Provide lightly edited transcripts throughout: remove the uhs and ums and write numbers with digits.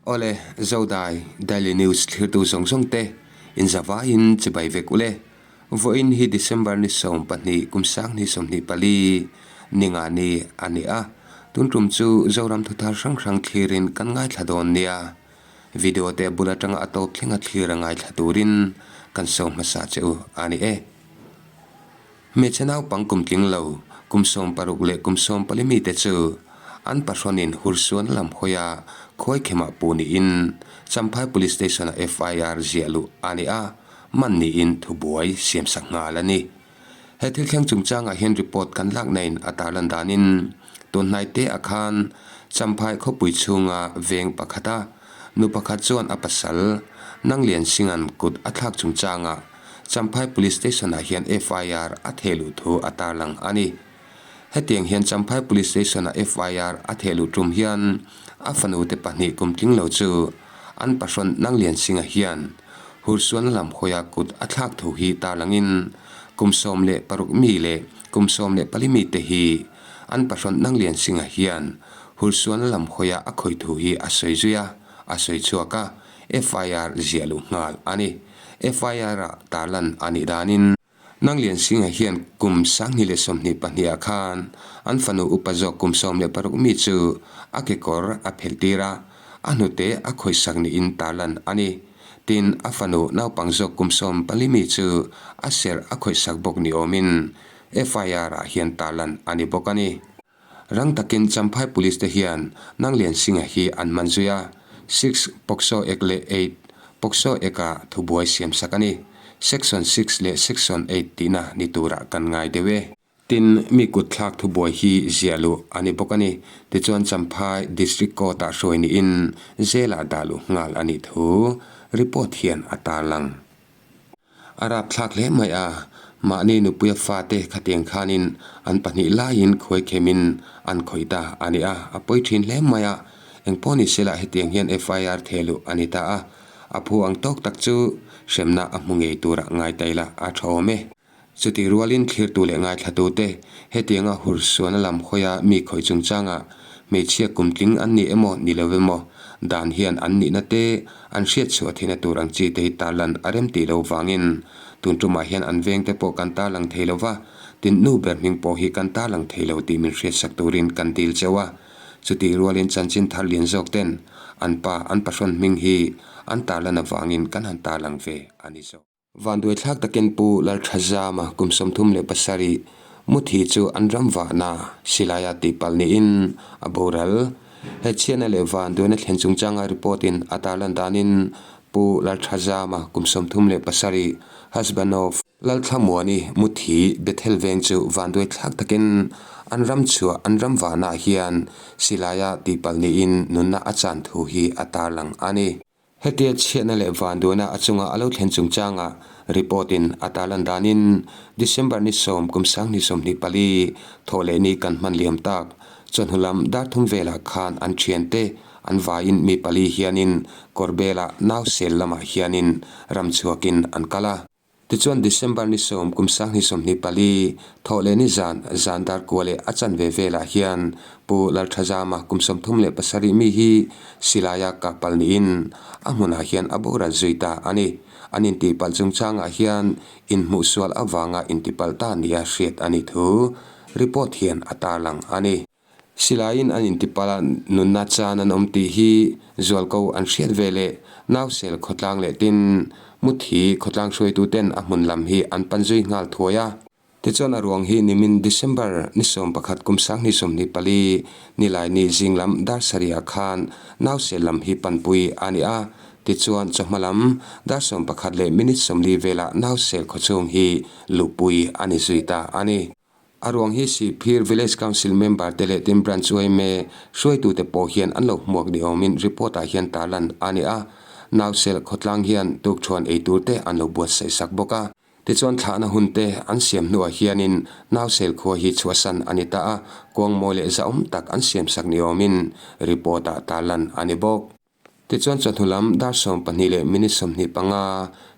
Awle, Zodai Daily News thlirtu zawng zawng te inzavaiin chibai vek ule. Vawiin hi December ni 12 kum 2024 ninga ni a ni a, tun tum chu Zoram thuthar hrang hrang thlirin kan ngaithla dawn nia. Video te bul atanga a tawp thlenga thlir a ngaithla turin kan so hmasa che u a ni e. Hmeichhe naupang kum tling lo, kum 16 leh kum 14 mite chu an pahrawnin hursuan lam hawia khawikhemah pu niin Champhai Police Station-ah FIR ziah luh a ni a, man niin thubuai siamsak nghal a ni. He thil thleng chungchangah hian report kan lakna in a tarlan danin tunhnai te ah khan Champhai khawpui chhunga veng pakhata nu pakhat chuan a pasal Nanglian Singh-a'n kut a thlak chungchangah Champhai Police Station-ah hian FIR a theh luh thu a tarlang a ni. Hetiang hian Champhai Police Station-a FIR a theh luh tum hian a fanute pahnih kum tling lo chu an pahrawn Nanglian Singh-a hian hursualna lam hawia kut a thlak thu hi tarlangin kum 16 mi leh kum 14 mite hi an pahrawn Nanglian Singh-a hian hursualna lam hawia a khawih thu hi a sawi zui a, a sawi chhuak a, FIR ziah luh nghal a ni. FIR-ah tarlan a nih danin. Nanglian Singh-a hian kum 2022 ah khan an fanu upa zawk kum 16 mi chu a kekawr a phelh tir a, a hnute a khawisak niin tarlan a ni. Tin, a fanu naupang zawk kum 14 mi chu a serh a khawisak bawk ni awmin FIR-ah hian tarlan a ni bawk a ni. Rang takin Champhai Police te hian Nanglian Singh-a hi an man zui a, six POCSO Act leh eight POCSO Act-ah thubuai siamsak a ni. Section six leh Section eight tihna ni turah kan ngai deuh e. Tin, mi kut thlak thubuai hi ziah luh a ni bawk a ni. Tichuan Champhai District Court-ah hruai niin jail-ah dah luh nghal a nih thu report hian a tarlang. A rapthlak hle mai a, mahni nupuia fate khatiang khanin an pahnih laiin khuaikhemin an khawih ta a ni a, a pawi thin hle mai a. Engpawh ni sela hetiang hian FIR theh luh a ni ta a, a phu ang tawk tak chu hremna a hmu ngei tura ngai ta ila a tha awm e. Chutih rualin thlirtu leh ngaithlatute hetianga hursuana lam hawia mi khawih chungchangah hmeichhia kumtling an ni emaw ni lo emaw dan hian an nihna te an hriat chhuah theihna tur ang chi te hi tarlan a rem tih lo vangin tun tumah hian an vengte pawh kan tarlang thei lo va, tin nu ber hming pawh hi kan tarlang thei lo tih min hriatsak turin kan dil cheu a. Chutih rualin chanchin thar lian zawk ten an pa an pahrawn hming hi an tarlan avangin kan han tarlang ve a ni zawk. Vanduaithlak takin Pu Lalthazama kum 37 muthi chu an ram vahna silaia tihpalh niin a boral. He chhiatna leh vanduaina thlen chungchanga report in a tarlan danin Pu Lalthazama kum 37 husband of Lalthlamuani muthi Bethel veng chu vanduaithlak takin an ram chhuah an ram vahnaah hian silaia tihpalh niin nunna a chan thu hi a tarlang a ni. Hetia chhiatna leh vanduaina a chunga a lo thlen chungchangah report in a tarlan danin December ni 10 kum 2024 thawh leh ni kan hman liam tak chawhnu lam dar thum velah khan an thiante an vaiin mi pali hianin kawrbelah nausel lamah hianin ramchhuakin an kal a. Tichuan December ni 10 kum 2024 thawh leh ni zan zan dar kua leh a chanve velah hian Pu Lalthazama kum 37 mi hi silaia kah palh niin a hmunah hian a boral zui ta a ni. An intihpalh chungchangah hian inhmuhsual avanga intipalh ta nia hriat a nih thu report hian a tarlang a ni. Silaiin an intipalh a, nunna chan an awm tih hi zualko an hriat ve leh nausel khawtlang leh tin muthi khawtlang hruaituten a hmun lam hi an pan zui nghal thuai a. Tichuan a ruang hi nimin December ni 11 kum 2024 Nilaini zing lam dar sarih ah khan nausel lam hi panpui a ni a. Tichuan chawhma lam dar 11 leh minute 40 velah nausel khawchhung hi luhpui a ni zui ta a ni. A ruang hi Sihphir Village Council member te leh tin Branch yma hruaitute pawh hian an lo hmuak ni awmin report ah hian tarlan a ni a. Nausel khawtlang hian tukthuan ei tur te an lo buatsaih sak bawk a. Tichuan thlahna hun te an siam hnuah hianin Nausel khua hi chhuahsan a ni ta a, kuangmawi leh zahawm tak an siam sak ni awmin report ah tarlan a ni bawk. Tichuan chawhnu lam dar 12 leh minute 25,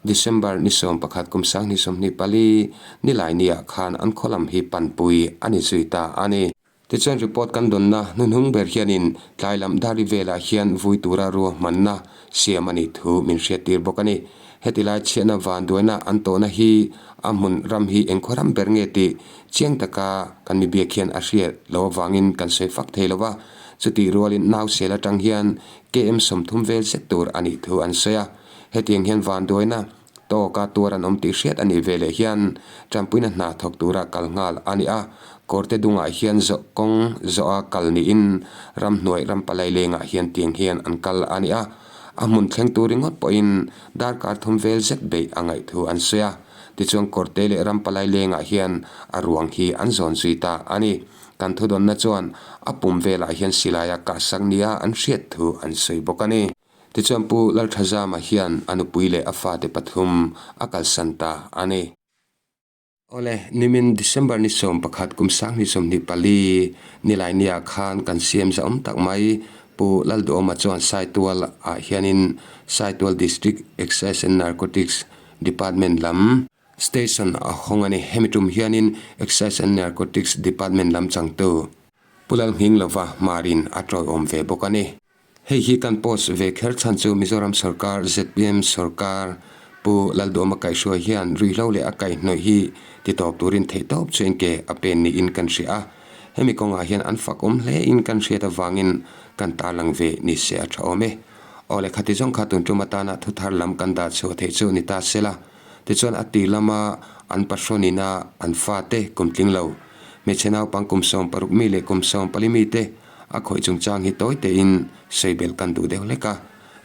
December ni 11 kum 2024 Nilaini ah khan an khaw lam hi panpui a ni zui ta a ni. Tichuan report kan dawnna hnuhnung ber hianin tlai lam dari velah hian vui tura ruahmanna siam a nih thu min hriattir bawk a ni. Heti lai chhiatna vanduaina an tawhna hi a hmun ram hi engkhaw ram ber nge tih chiang taka kan mi biak hian a hriat lo avangin kan sawi fak thei lo va. Chutih rualin nausel atang hian KM 30 vel zet tur a nih thu an sawi a. Hetiang hian vanduaina Tawka tuar an awm tih hriat a nih veleh hian tanpuina hna thawk tura kal nghal a ni a, kawrte dungah hian zawh kawng zawha kal niin ramhnuai rampalai lengah hian tiang hian an kal a ni a, a hmun thleng tur ringawt pawhin darkar thum vel zet beih a ngaih thu an sawi a, tichuan kawrte leh rampalai lengah hian a ruang hi an zawn zui ta a ni. Kan thudawnna chuan a pum velah hian silaia kahsak nia an hriat thu an sawi bawk a ni. Tichuan Pu Lalthazama hian a nupui leh a fate pathum a kalsan ta a ni. Awle, nimin December ni 11 kum 2024 Nilainiah khan kan siam zahawm tak mai Pu Lalduhawma chuan Saitual ah hianin Saitual District Excise and Narcotics Department lam Station a hawng a ni. Hemi tum hianin Excise and Narcotics Department lam changtu Pu Lalnghinglova Hmarin a tawiawm ve bawk a ni. Hei hi kan post ve kher chhan chu Mizoram sorkar zpm sorkar Pu Lalduhawma kaihhruai hian ruihhlo leh a kaihhnawih hi titawp turin theihtawp chu engke a pen niin kan hria a. Hemi kawngah hian an fak awm hle in kan hriat avangin kan tarlang ve ni se a tha awm e. Aw le khati zawng kha tun tum atana thuthar lam kan dah chhuah theih chu ni ta se la. Tichuan a ti lama an pahrawn ina an fate kum tling lo. Hmeichhe naupang kum 16 mi leh kum 14 mi te A khawih chungchang hi tawi tein sawi belh kan duh deuh hlek a.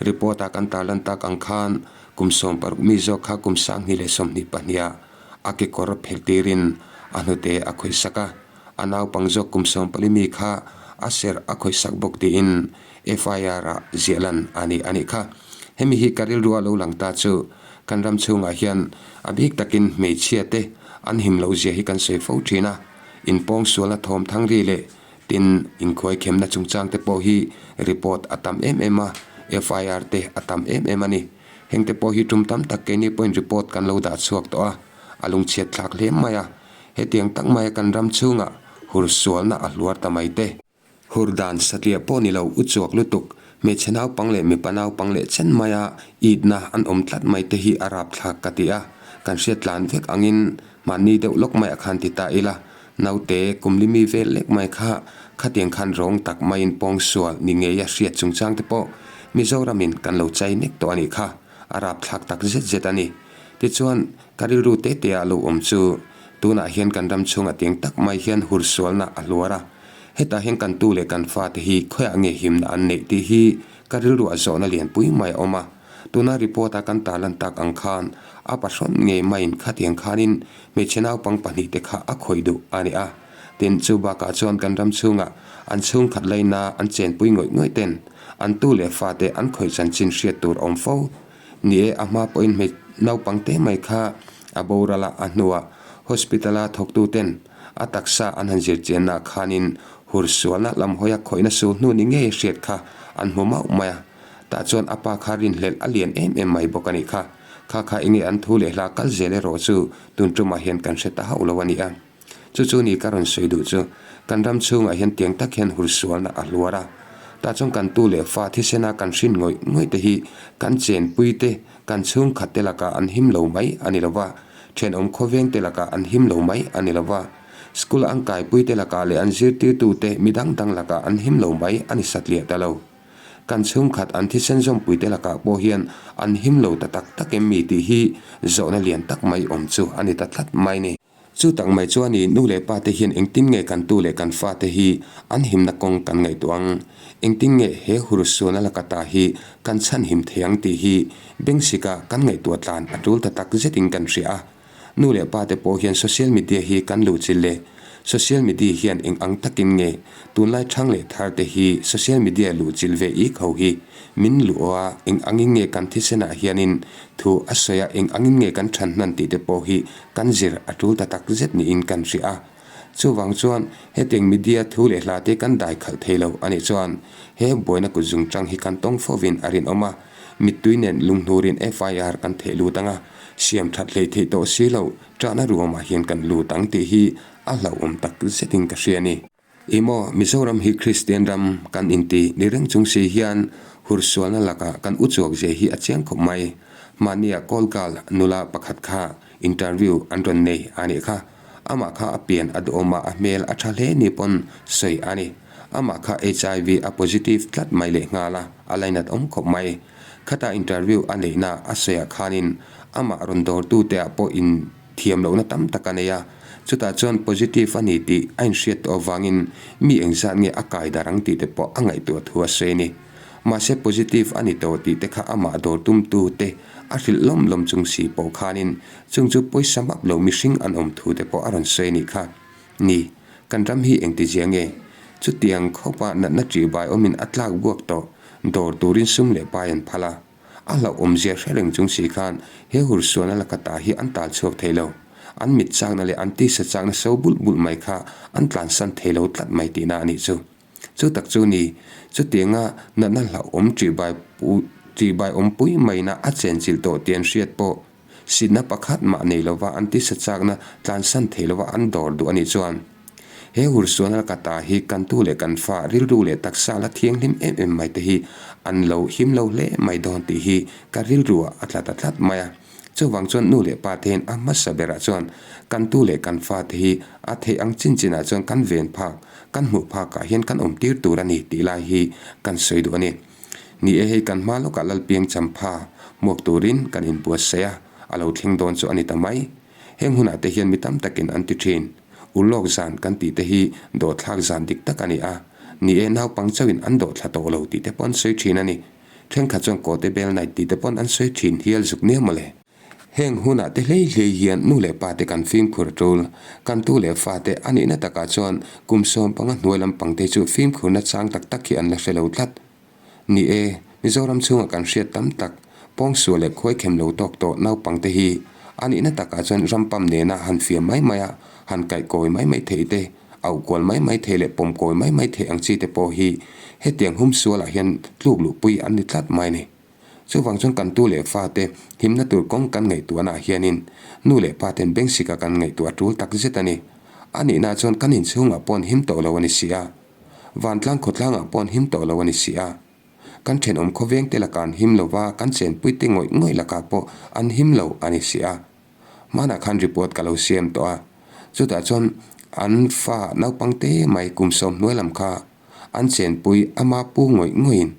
Report-a kan tarlan tak ang khan kum 16 mi zawk kha kum 2022 ah a kekawr phelh tirin a hnute a khawih sak a. A naupang zawk kum 14 mi kha a serh a khawih sak bawk tiin FIR-ah ziah lan a ni a nih kha. Hemi hi ka rilru a lo lang ta chu kan ram chhungah hian a bik takin hmeichhia te an him loh zia hi kan sawi fo thin a. Inpawng sualna thawm thang ri leh Tin, inkhuaikhemna chungchang te pawh hi report a tam em em a, FIR te a tam em em a ni. Heng te pawh hi tum tam tak keini pawhin report kan lo dah chhuak tawh a, a lungchhiat thlak hle mai a. Hetiang tak maia kan ram chhungah hur sualna a hluar ta mai te. Hur dan satliah pawh ni lo u chuak lutuk, hmeichhe naupang leh mipa naupang leh chen maia itna an awm tlat mai te hi a rapthlak ka ti a, kan hriat tlan vek angin mahni deuh lawk maiah khan ti ta ila. Naute, kum li mi vel lek mai kha khatiang khan rawng tak maiin pawng sual ni ngei a hriat chungchang te pawh Mizoramin kan lo chai nek tawh a nih kha, a rapthlak tak zet zet a ni. Tichuan, ka rilru te te ah lo awm chu tunah hian kan ram chhungah tiang tak mai hian hur sualna a hluar a, hetah hian kan tu leh kan fate hi khawiah nge himna an neih tih hi ka rilruah zawhna lianpui mai a awm a. Tuna report a kan tarlan tak ang khan a pahrawn ngei maiin khatiang khanin hmeichhe naupang pahnih te kha a khawih duh a ni a. Tin, chu bakah chuan kan ram chhungah an chhungkhat laina an chenpui ngawih ngawih ten an tu leh fate an khawih chanchin hriat tur awm fo. Ni e, a hma pawhin hmei naupang te mai kha a boral a, a hnuah hospital a thawktu ten a taksa an han zirchianna khanin hur sualna lamhawia khawihna sul hnu ni ngei hriat kha an hmu mauh mai a. Tah chuan a pa kha rinhlelh a lian em em mai bawk a nih kha. Kha kha enge an thu leh hla kal zel erawh chu tun tumah hian kan hre ta hauh lo a ni a. Chu chu ni ka rawn sawi duh chu kan ram chhungah hian tiang tak hian hur sualna a hluar a. Tah chuan kan tu leh fa thisena kan hrin ngawih ngawih te hi kan chenpui te, kan chhungkhat te lakah an him lo mai a ni lo va, thenawm khawveng te lakah an him lo mai a ni lo va, school an kaipui te lakah leh an zirtirtu te midang dang lakah an him lo mai a ni satliah ta lo. Kan chhungkhat an thisen zawmpuite lakah pawh hian an him lo ta tak tak em mi tih hi zawhna lian tak mai awm chu a ni ta tlat mai ni. Chu tak mai chuan i nu leh pa te hian engtin nge kan tu leh kan fate hi an himna kawng kan ngaihtuah ang? Engtin nge he hursualna laka ta hi kan chhanhim thei ang tih hi bengsika kan ngaihtuah tlan a tul ta tak zetin kan hria a. Nu leh pa te pawh hian social media hi kan luh chilh le. Social media hian eng ang takin nge tunlai thang leh thar te hi social media luh chilh ve ik ho hi min luh aw a, eng angin nge kan thisenah hianin thu a sawi a, eng angin nge kan than hnan tih te pawh hi kan zir a tul ta tak zet niin kan hria a. Chuvang chuan hetiang media thu leh hla te kan dai khalh thei lo a nih chuan he buaina kut zungchang hi kan tawng fovin a rinawm a, mittui nen lunghnurin FIR kan theh lut ang a. Siam that hlei theih tawh si lo, ṭahna ruamah hian kan lut ang tih hi a hlauhawm tak zetin ka hria a ni. Ih maw, Mizoram hi Kristian ram kan inti ni reng chung si hian hursualna lakah kan uchuak zia hi a chiang khawp mai. Mahnia Kawlkal nula pakhat kha interview an rawn nei a nih kha. Amah kha a pian a duhawm a, a hmel a tha hle ni pawn sawi a ni. Amah kha HIV a positive tlat mai leh nghal a, a lainat awm khawp mai. Khata interview a neihna a sawiah khanin amah rawn dawrtute ah pawh in thiam lohna tam tak a nei a, chutah chuan positive a ni tih a inhriat tawh avangin mi engzat nge a kai dar ang tih te pawh a ngaihtuah thu a sawi a ni. Mahse positive a ni tawh tih te kha amah dawr tumtu te a hrilh lawm lawm chung si pawh khanin chung chu pawisa map lo mihring an awm thu te pawh a rawn sawi a nih kha. Ni, kan ram hi engtizia nge? Chutiang khawpa natna ṭihbai awmin a tlak buak tawh, dawr turin sum leh pai an phal a. A hlauh awmzia hre reng chung si khan he hursualna laka ta hi an tal chhuak thei lo. An mit chakna leh an tisa chakna so bulh bulh mai kha an tlansan thei lo tlat mai tihna a nih chu. Chu tak chu ni, chutianga natna hlauhawm ṭihbai ṭihbai awmpui maina a chenchilh tawh tih an hriat pawh sitna pakhat mah nei lova an tisa chakna tlansan thei lova an dawr duh a nih chuan he hursualna laka ta hi kan tu leh kan fa rilru leh taksa la thianghlim em em mai te hi an lo him lo hle mai dawn tih hi ka rilruah a tla ta tlat mai a. Chuvang chuan nu leh pa te hian a hmasa berah chuan kan tu leh kan fa te hi a theih ang chin chinah chuan kan ven phak, kan hmuh phakah hian kan awm tir tur a ni tih lai hi kan sawi duh a ni. Ni e hei kan hma lawkah Lalpiang champha hmuak turin kan inbuatsaih a, a lo thleng dawn chu a ni ta mai. Heng hunah te hian mi tam takin an ti thin. Ulawk zan kan tih te hi dawhthlak zan dik tak a ni a. Ni e naupang chauhin an dawhthla tawh lo tih te pawh an sawi thin a ni. Thenkhat chuan Kawte Bel Night tih te pawn an sawi thin hial zuk nia mawle. Heng hunah te hlei hlei hian nu leh pa te kan fimkhur a tul. Kan tu leh fa te a nihna takah chuan kum 15 hnuai lampang te chu fimkhurna chang tak tak hi an la hre lo tlat. Ni e, Mizoram chhunga kan hriat tam tak, pawngsual leh khuaikhem lo tawk tawh naupang te hi a nihna takah chuan rampam nena han fiam mai mai a, han kaihkawi mai mai theih te, auh kual mai mai thei leh pawm kawi mai mai thei ang chi te pawh hi hetiang hum sualah hian tluk luhpui an ni tlat mai ni. Chuvang chuan kan tu leh fa te himna tur kawng kan ngaihtuahnaah hianin nu leh pa ten bengsika kan ngaihtuah a tul tak zet a ni. A nihna chuan kan inchhungah paw'n him tawh lo a ni si a. Vantlang khawtlangah paw'n him tawh lo a ni si a. Kan thenawm khawveng te lakah an him lo va, kan chenpui te ngawih ngawih lakah pawh an him lo a ni si a. Hmanah khan report ka lo siam tawh a, chutah chuan an fa naupang te mai kum 10 hnuai lam kha an chenpui ama pu ngawih ngawihin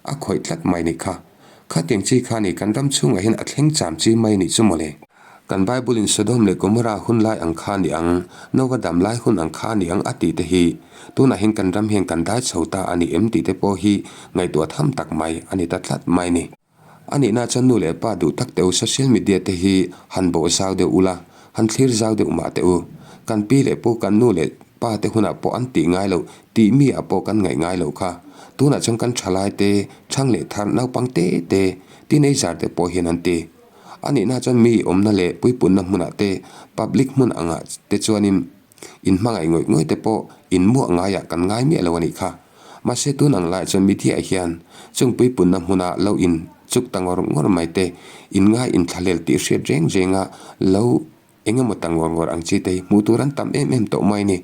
a khawih tlat mai nih kha. Khatiang chi kha ni kan ram chhungah hian a thleng cham chi mai nih chu mawle. Kan Bible in Sodom leh Gomorrah hun lai ang kha ni ang, Nova dam lai hun ang kha ni ang a tih te hi tunah hian kan ram hian kan dai chho ta a ni em tih te pawh hi ngaihtuah tham tak mai a ni ta tlat mai ni. A nihna chuan nu leh pa duh tak teh u social media te hi han bawh zau deuh ula, han thlir zau deuh mah teh u. Kan pi leh pu kan nu leh pa te hunah pawh an tih ngai loh, tih mi ah pawh kan ngaih ngai loh kha. Tunah chuan kan thalai te, thlang leh thar naupang te te, teenager te pawh hian an ti. A nihna chuan mi awmna leh puipunna hmunah te, public hmun angah te chuanin In hmangaih ngawih ngawih te pawh in muah ngaiah kan ngai miah lo a nih kha. Mahse tun ang laiah chuan media hian chungpui punna hmuna lo in chuk ta ngawr ngawr mai te, in ngai in thlahlel tih hriat reng renga lo eng emaw ta ngawr ngawr ang chi te hi hmuh tur an tam em em tawh mai ni.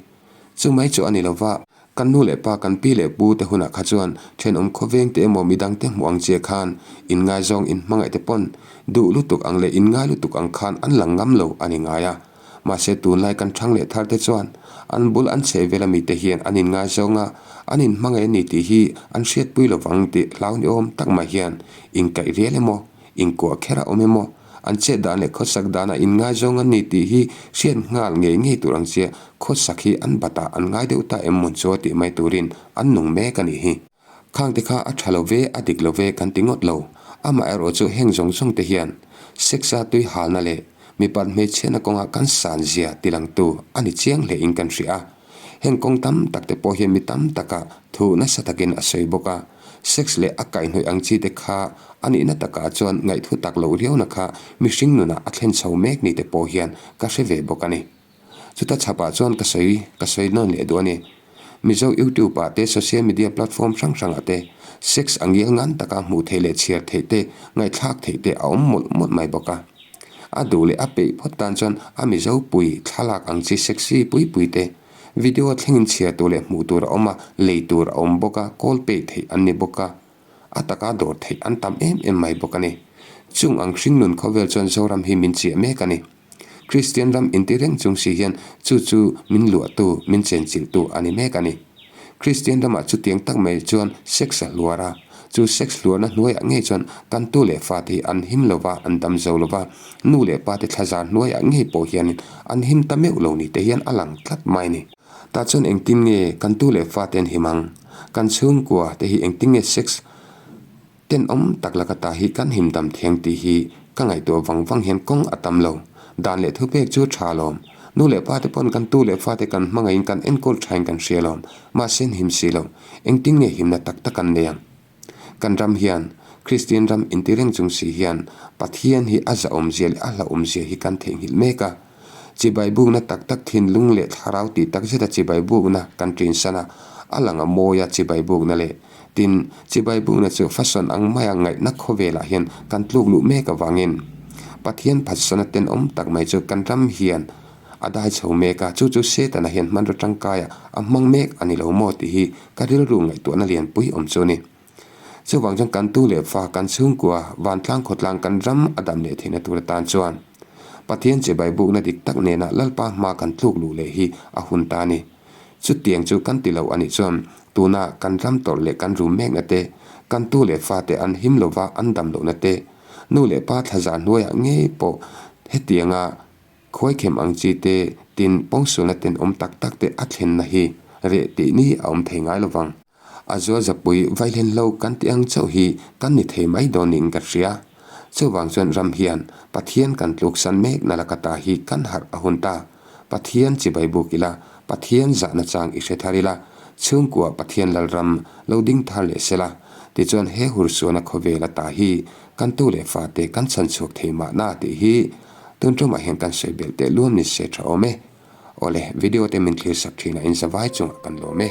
Chu mai chu a ni lo va, kan nu leh pa kan pi leh pu te hunah kha chuan thenawm khawveng te emaw midang te hmuh ang che khan in ngaizawng in hmangaih te pawn duh lutuk ang leh in ngai lutuk ang khan an lang ngam lo a ni ngai a. Mahse tunlai kan thang leh thar te chuan an bul an chheh vel ami te hian an inngaizawng a, an inhmangaih a ni tih hi an hriatpui lovang tih hlau ni awm tak mai hian inkaih rial emaw, inkuah kher a awm emaw, an chet dan leh khawsak danah inngaizawng an ni tih hi hriat nghal ngei ngei tur ang chia khawsak hi an batah an ngai deuh ta em mawn chu a tih mai turin an nung mek a nih hi. Khangte kha a tha lo ve, a dik lo ve kan ti ngawt lo. Amaherawh chu heng zawng zawng te hian sex-a tui halna leh mipat hmeichhiatna kawnga kan san zia tilangtu a ni chiang hle in kan hria a. Heng kawng tam tak te pawh hian mi tam taka thu nasa takin a sawi bawk a. Sex leh a kaihhnawih ang chi te kha a nihna takah chuan ngaihthu tak loh riauna kha mihring nunah a thlen chho mek ni te pawh hian ka hre ve bawk a ni. Chuta chhapah chuan ka sawi ka sawi nawn leh duh a ni. Mizo YouTube ah te social media platform hrang hrangah te sex a ngial ngan taka hmuh theih leh chhiar theih te ngaihthlak theih te a awm mawlh mawlh mai bawk a. A duh leh a peih phawt tan chuan a Mizo pui thlalak ang chi sexy pui pui te. Video thlengin chhiar tur leh hmuh tur a awm a, lei tur a awm bawk a, call pay theih an ni bawk a, a taka dawr theih an tam em em mai bawk a ni. Chung ang hringnun khawvel chuan Zoram hi min chiah mek a ni. Kristian ram inti reng chung si hian chu chu min luahtu, min chenchilhtu a ni mek a ni. Kristian ramah chutiang tak mai chuan sex a hluar a, chu sex hluarna hnuaiah ngei chuan kan tu leh fate hi an him lo va, an dam zo lo va, nu leh pate thlazar hnuaiah ngei pawh hianin an him ta meuh lo ni te hian a lang tlat mai a ni. Tah chuan engtin nge kan tu leh fate an him ang? Kan chhungkua te hi engtin nge sex Tenawm tak laka ta hi kan him dam thiang tih hi ka ngaihtuah vang vang hian kawng a tam lo. Dan leh thupek chu tha lawm. Nu leh pa te pawn kan tu leh fate kan hmangaihin kan enkawl thain kan hria lawm. Mahse an him si lo. Engtin nge himna tak tak an nei ang? Kan ram hian Kristian ram inti reng chung si hian Pathian hi a zahawmzia leh a hlauhawmzia hi kan theihnghilh mek a. Chibai bukna tak tak thinlung leh thlarau tih tak zeta chibai bukna kan ṭinsan a, a lang a mawi a chibai bukna leh Tin, chibai bukna chu fashion ang maia ngaihna khawvelah hian kan tluk luh mek avangin Pathian phatsana tenawm tak mai chu kan ram hian a dai chho mek a, chu chu Setana hian hmanraw tangkaia a hmang mek a ni lo maw tih hi ka rilru ngaihtuahna lianpui awm chu a ni. Chuvang chuan kan tu leh fa, kan chhungkua, vantlang khawtlang kan ram a dam leh theihna tur atan chuan Pathian chibai bukna dik tak nena Lalpa hma kan tluk luh leh hi a hun ta a ni. Chutiang chu kan ti lo a nih chuan tuna kan ram tawrh leh kan rum mekna te, kan tu leh fate an him lova an dam lohna te, nu leh pa thlazah hnuaiah ngei pawh hetianga khuaikhem ang chi te tin pawngsualna tenawm tak tak te a thlenna hi reh tih ni a awm thei ngai lovang. A zual zapui vaihlen hlo kan tih ang chauh hi kan ni thei mai dawn niin ka hria. Chuvang chuan ram hian Pathian kan tluksan mekna laka ta hi kan harh a hun ta. Pathian chibai buk ila, Pathian zahna chang i hre thar ila, chhungkua Pathian Lalram lo ding thar leh sela, tichuan he hursuana khawvel ata hi kan tu leh fate kan chhan chhuak thei mahna tih hi tun tumah hian kan sawi belh teh luam ni se tha awm e. Awle, video te min thlir sak thin a inzavai chungah kan lawm e.